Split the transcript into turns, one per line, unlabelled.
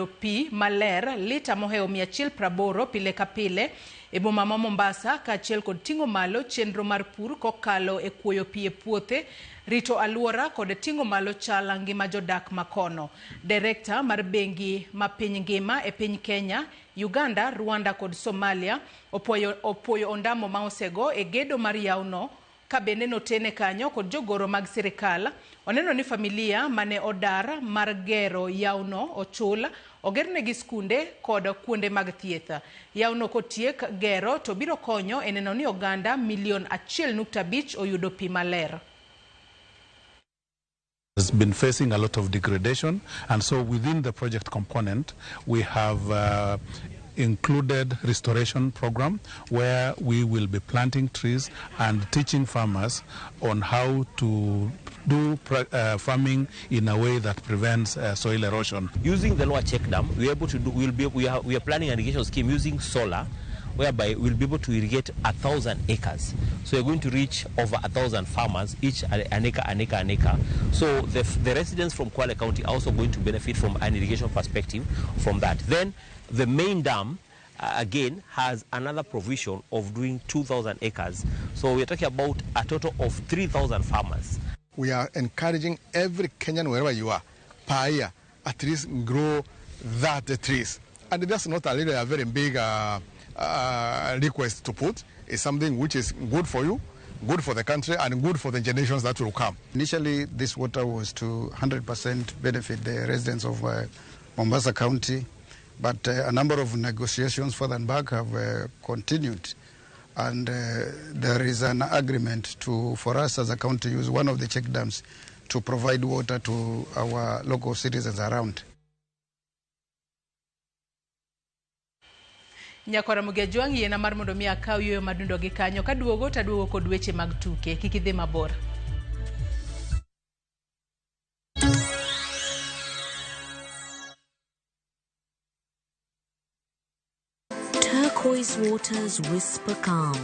Pi maler lita mohewo 180 pile ka pile e boma ma Mombasa kaachiel kod ting'o malo chenro mar pur kokalo e kuoyo pi e puothe, rito aluora kod ting'o malo chal ngima jodak ma kono. Direkta mar bengi ma piny ngima e piny Kenya, Uganda, Rwanda kod Somalia opuoyo ondamo ma osego e gedo mar yawono Ka bende notene kanyo kod jogoro mag sirikal, oneno ni familia mane odar mar gero yawono ochul, ogernegi skunde kod kuonde mag thieth. Yawono kotiek gero to biro konyo e neno ni oganda milion 1.5 oyudo pi maler.
Has been facing a lot of degradation, and so within the project component we have included restoration program where we will be planting trees and teaching farmers on how to do farming in a way that prevents soil erosion.
Using the lower check dam, we are able to do, we'll be, we are planning an irrigation scheme using solar, whereby we'll be able to irrigate 1,000 acres. So we're going to reach over 1,000 farmers, each an acre, an acre, an acre. So the residents from Kwale County are also going to benefit from an irrigation perspective from that. Then the main dam, again, has another provision of doing 2,000 acres. So we're talking about a total of 3,000 farmers.
We are encouraging every Kenyan, wherever you are, per year, at least grow that trees. And that's not a really a very big request to put. It's something which is good for you, good for the country, and good for the generations that will come.
Initially, this water was to 100% benefit the residents of Mombasa County, but a number of negotiations further and back have continued, and there is an agreement for us as a county to use one of the check dams to provide water to our local citizens around.
Nyakwara Mugia Jwang' yiena mar mondo mi akaw yueyo madundo gi kanyo kaduogo to aduogo kod weche mag tuke kik idhi mabor.
Turquoise waters whisper calm.